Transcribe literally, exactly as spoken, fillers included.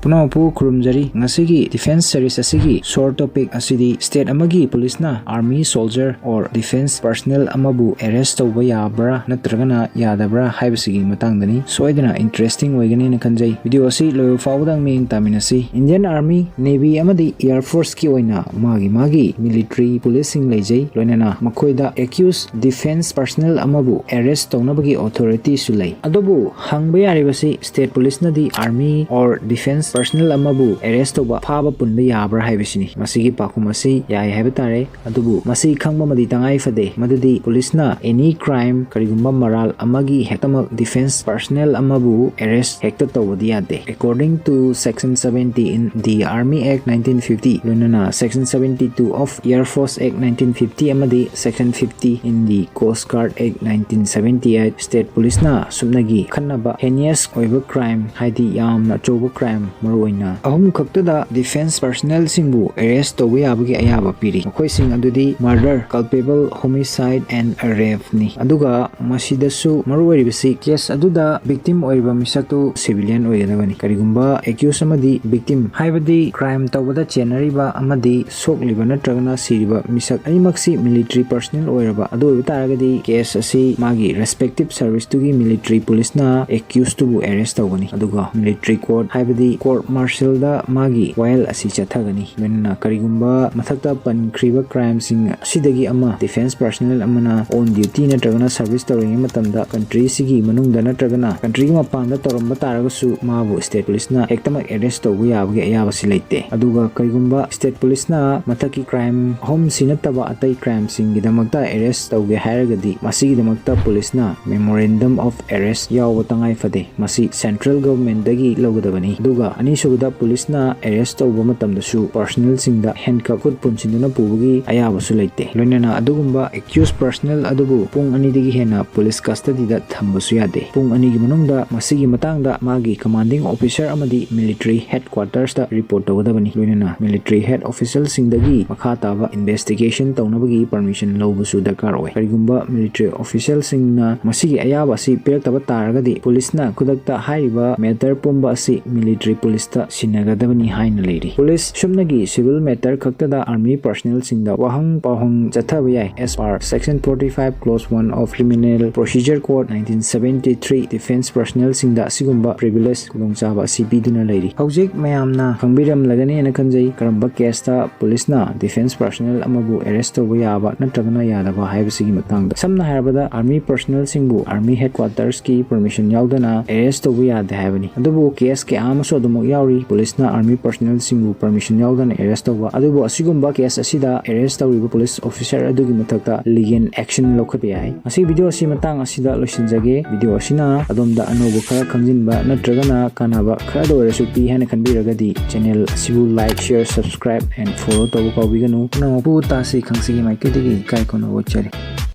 ꯄꯨꯝꯅꯃꯛꯄꯨ ꯈꯨꯔꯨꯝꯖꯔꯤ꯫ ꯉꯁꯤꯒꯤ defense series ꯑꯁꯤꯒꯤ short topic ꯑꯁꯤꯗꯤ state ꯑꯃꯒꯤ police ꯅ army soldier or defense personnel ꯑꯃꯕꯨ arrest ꯇꯧꯕ ꯌꯥꯕ꯭ꯔꯥ ꯅꯠꯇ꯭ꯔꯒꯅ ꯌꯥꯗꯕ꯭ꯔꯥ ꯍꯥꯏꯕꯁꯤꯒꯤ ꯃꯇꯥꯡꯗꯅꯤ꯫ ꯁꯣꯏꯗꯅ interesting ꯑꯣꯏꯒꯅꯤꯅ ꯈꯟꯖꯩ꯫ Video ꯑꯁꯤ ꯂꯣꯏꯕ ꯐꯥꯎꯕꯗ ꯃꯤꯠꯌꯦꯡ ꯇꯥꯃꯤꯟꯅꯁꯤ꯫ Indian Army, Navy ꯑꯃꯗꯤ Air Force ꯀꯤ ꯑꯣꯏꯅ ꯃꯥꯒꯤ ꯃꯥꯒꯤ military police ꯁꯤꯡ ꯂꯩꯖꯩ, ꯂꯣꯏꯅꯅ ꯃꯈꯣꯏꯗ accused defense personnel ꯑꯃꯕꯨ arrest ꯇꯧꯅꯕꯒꯤ authority ꯁꯨ ꯂꯩ꯫ ꯑꯗꯨꯕꯨ ꯍꯪꯕ ꯌꯥꯔꯤꯕꯁꯤ, state police ꯅꯗꯤ army or defense personnel ꯑꯃꯕꯨ arrest ꯇꯧꯕ, ꯐꯥꯕ ꯄꯨꯟꯕ ꯌꯥꯕ꯭ꯔꯥ ꯍꯥꯏꯕꯁꯤꯅꯤ꯫ ꯃꯁꯤꯒꯤ ꯄꯥꯎꯈꯨꯝ ꯑꯁꯤ ꯌꯥꯏ ꯍꯥꯏꯕ ꯇꯥꯔꯦ꯫ ꯑꯗꯨꯕꯨ ꯃꯁꯤ ꯈꯪꯕ ꯑꯃꯗꯤ ꯇꯉꯥꯏ ꯐꯗꯦ, ꯃꯗꯨꯗꯤ police ꯅ any crime, ꯀꯔꯤꯒꯨꯝꯕ ꯃꯔꯥꯜ ꯑꯃꯒꯤ ꯍꯦꯛꯇꯃꯛ defense personnel ꯑꯃꯕꯨ arrest ꯍꯦꯛꯇ ꯇꯧꯕꯗꯤ ꯌꯥꯗꯦ꯫ According to Section seventy in the Army Act nineteen fifty, ꯂꯣꯏꯅꯅ Section seventy two of Air Force Act nineteen fifty ꯑꯃꯗꯤ Section fifty in the Coast Guard Act nineteen seventy eight, state police ꯅ ꯁꯨꯞꯅꯒꯤ ꯑꯈꯟꯅꯕ heinous ꯑꯣꯏꯕ crime, ꯍꯥꯏꯗꯤ ꯌꯥꯝꯅ ꯑꯆꯧꯕ crime, ꯃꯔꯨꯑꯣꯏꯅ ꯑꯍꯨꯝ ꯈꯛꯇꯗ defense personnel ꯁꯤꯡꯕꯨ arrest ꯇꯧꯕ ꯌꯥꯕꯒꯤ ꯑꯌꯥꯕ ꯄꯤꯔꯤ꯫ ꯃꯈꯣꯏꯁꯤꯡ ꯑꯗꯨꯗꯤ murder, culpable homicide and rape ꯅꯤ꯫ ꯑꯗꯨꯒ ꯃꯁꯤꯗꯁꯨ ꯃꯔꯨꯑꯣꯏꯔꯤꯕꯁꯤ, case ꯑꯗꯨꯗ victim ꯑꯣꯏꯔꯤꯕ ꯃꯤꯁꯛꯇꯨ civilian ꯑꯣꯏꯒꯗꯕꯅꯤ꯫ ꯀꯔꯤꯒꯨꯝꯕ accused ꯑꯃꯗꯤ victim, ꯍꯥꯏꯕꯗꯤ crime ꯇꯧꯕꯗ ꯆꯦꯟꯅꯔꯤꯕ ꯑꯃꯗꯤ ꯁꯣꯛꯂꯤꯕ ꯅꯠꯇ꯭ꯔꯒꯅ ꯁꯤꯔꯤꯕ ꯃꯤꯁꯛ ꯑꯅꯤꯃꯛꯁꯤ military personnel ꯑꯣꯏꯔꯕ ꯑꯗꯨ ꯑꯣꯏꯕ ꯇꯥꯔꯒꯗꯤ, case ꯑꯁꯤ ꯃꯥꯒꯤ respective service ꯇꯨꯒꯤ military police ꯅ accused ꯇꯨꯕꯨ arrest ꯇꯧꯒꯅꯤ꯫ ꯑꯗꯨꯒ military court, ꯍꯥꯏꯕꯗꯤ court martial ꯗ ꯃꯥꯒꯤ ꯋꯥꯌꯦꯜ ꯑꯁꯤ ꯆꯠꯊꯒꯅꯤ꯫ ꯂꯣꯏꯅꯅ ꯀꯔꯤꯒꯨꯝꯕ ꯃꯊꯛꯇ ꯄꯟꯈ꯭ꯔꯤꯕ crime ꯁꯤꯡ ꯑꯁꯤꯗꯒꯤ ꯑꯃ defense personnel ꯑꯃꯅ on duty ꯅꯠꯇ꯭ꯔꯒꯅ service ꯇꯧꯔꯤꯉꯩ ꯃꯇꯝꯗ country ꯁꯤꯒꯤ ꯃꯅꯨꯡꯗ ꯅꯠꯇ꯭ꯔꯒꯅ country ꯒꯤ ꯃꯄꯥꯟꯗ ꯇꯧꯔꯝꯕ ꯇꯥꯔꯒꯁꯨ, ꯃꯥꯕꯨ state police ꯅ ꯍꯦꯛꯇꯃꯛ arrest ꯇꯧꯕ ꯌꯥꯕꯒꯤ ꯑꯌꯥꯕꯁꯤ ꯂꯩꯇꯦ꯫ ꯑꯗꯨꯒ ꯀꯔꯤꯒꯨꯝꯕ state police ꯅ ꯃꯊꯛꯀꯤ crime ꯑꯍꯨꯝꯁꯤ ꯅꯠꯇꯕ ꯑꯇꯩ crime ꯁꯤꯡꯒꯤꯗꯃꯛꯇ arrest ꯇꯧꯒꯦ ꯍꯥꯏꯔꯒꯗꯤ, ꯃꯁꯤꯒꯤꯗꯃꯛꯇ police ꯅ memorandum of arrest ꯌꯥꯎꯕ ꯇꯉꯥꯏ ꯐꯗꯦ꯫ ꯃꯁꯤ central government ꯗꯒꯤ ꯂꯧꯒꯗꯕꯅꯤ꯫ ꯑꯗꯨꯒ ꯑꯅꯤꯁꯨꯕꯗ, police ꯅ arrest ꯇꯧꯕ ꯃꯇꯝꯗꯁꯨ personnel ꯁꯤꯡꯗ handcuff, ꯈꯨꯠ ꯄꯨꯟꯁꯤꯟꯗꯨꯅ ꯄꯨꯕꯒꯤ ꯑꯌꯥꯕꯁꯨ ꯂꯩꯇꯦ꯫ ꯂꯣꯏꯅꯅ ꯑꯗꯨꯒꯨꯝꯕ accused personnel ꯑꯗꯨꯕꯨ ꯄꯨꯡ ꯑꯅꯤꯗꯒꯤ ꯍꯦꯟꯅ police custody ꯗ ꯊꯝꯕꯁꯨ ꯌꯥꯗꯦ꯫ ꯄꯨꯡ ꯑꯅꯤꯒꯤ ꯃꯅꯨꯡꯗ ꯃꯁꯤꯒꯤ ꯃꯇꯥꯡꯗ ꯃꯥꯒꯤ commanding officer ꯑꯃꯗꯤ military headquarters ꯇ report ꯇꯧꯒꯗꯕꯅꯤ꯫ ꯂꯣꯏꯅꯅ military head official ꯁꯤꯡꯗꯒꯤ ꯃꯈꯥ ꯇꯥꯕ investigation ꯇꯧꯅꯕꯒꯤ permission ꯂꯧꯕꯁꯨ ꯗꯔꯀꯥꯔ ꯑꯣꯏ꯫ ꯀꯔꯤꯒꯨꯝꯕ military official ꯁꯤꯡꯅ ꯃꯁꯤꯒꯤ ꯑꯌꯥꯕ ꯑꯁꯤ ꯄꯤꯔꯛꯇꯕ ꯇꯥꯔꯒꯗꯤ, police ꯅ ꯈꯨꯗꯛꯇ ꯍꯥꯏꯔꯤꯕ matter ꯄꯨꯝꯕ ꯑꯁꯤ military ꯂꯤꯁꯇ ꯁꯤꯟꯅꯒꯗꯕꯅꯤ ꯍꯥꯏꯅ ꯂꯩꯔꯤ꯫ ꯄꯨꯂꯤꯁ ꯁꯨꯞꯅꯒꯤ civil matter ꯈꯛꯇꯗ army personnelꯁꯤꯡꯗ ꯋꯥꯍꯪ ꯄꯥꯎꯍꯪ ꯆꯠꯊꯕ ꯌꯥꯏ, as per section forty five clause one of Criminal Procedure Code nineteen seventy three꯫ Defence personnelꯁꯤꯡꯗ ꯑꯁꯤꯒꯨꯝꯕ privilege ꯈꯨꯗꯣꯡꯆꯥꯕ ꯑꯁꯤ ꯄꯤꯗꯨꯅ ꯂꯩꯔꯤ꯫ ꯍꯧꯖꯤꯛ ꯃꯌꯥꯝꯅ ꯈꯪꯕꯤꯔꯝꯂꯒꯅꯤ ꯍꯥꯏꯅ ꯈꯟꯖꯩ, ꯀꯔꯝꯕ caseꯇ ꯄꯨꯂꯤꯁꯅ defence personnel ꯑꯃꯕꯨ arrest ꯇꯧꯕ ꯌꯥꯕ ꯅꯠꯇ꯭ꯔꯒꯅ ꯌꯥꯗꯕ ꯍꯥꯏꯕꯁꯤꯒꯤ ꯃꯇꯥꯡꯗ꯫ ꯁꯝꯅ ꯍꯥꯏꯔꯕꯗ, army personnelꯁꯤꯡꯕꯨ army headquartersꯀꯤ permission ꯌꯥꯎꯗꯅ arrest ꯇꯧꯕ ꯌꯥꯗꯦ ꯍꯥꯏꯕꯅꯤ꯫ ꯑꯗꯨꯕꯨ case ꯀꯌꯥ ꯑꯃꯁꯨ ꯑꯗꯨꯃꯛ ꯌꯥꯎꯔꯤ, ꯄꯨꯂꯤꯁꯅ army personnelꯁꯤꯡꯕꯨ permission ꯌꯥꯎꯗꯅ arrest ꯇꯧꯕ꯫ ꯑꯗꯨꯕꯨ ꯑꯁꯤꯒꯨꯝꯕ case ꯑꯁꯤꯗ arrest ꯇꯧꯔꯤꯕ police officer ꯑꯗꯨꯒꯤ ꯃꯊꯛꯇ legal action ꯂꯧꯈꯠꯄ ꯌꯥꯏ꯫ ꯉꯁꯤ video ꯑꯁꯤ ꯃꯇꯥꯡ ꯑꯁꯤꯗ ꯂꯣꯏꯁꯤꯟꯖꯒꯦ꯫ Video ꯑꯁꯤꯅ ꯑꯗꯣꯝꯗ ꯑꯅꯧꯕ ꯈꯔ ꯈꯪꯖꯤꯟꯕ ꯅꯠꯇ꯭ꯔꯒꯅ ꯀꯥꯟꯅꯕ ꯈꯔꯗ ꯑꯣꯏꯔꯁꯨ ꯄꯤ ꯍꯥꯏꯅ ꯈꯟꯕꯤꯔꯒꯗꯤ, channel ꯑꯁꯤꯕꯨ like, share, subscribe and follow ꯇꯧꯕ ꯀꯥꯎꯕꯤꯒꯅꯨ꯫ ꯄꯨꯝꯅꯃꯛꯄꯨ ꯇꯥꯁꯤ ꯈꯪꯁꯤꯒꯤ ꯃꯥꯏꯀꯩꯗꯒꯤ ꯏꯀꯥꯏ ꯈꯨꯝꯅꯕ ꯎꯠꯆꯔꯤ꯫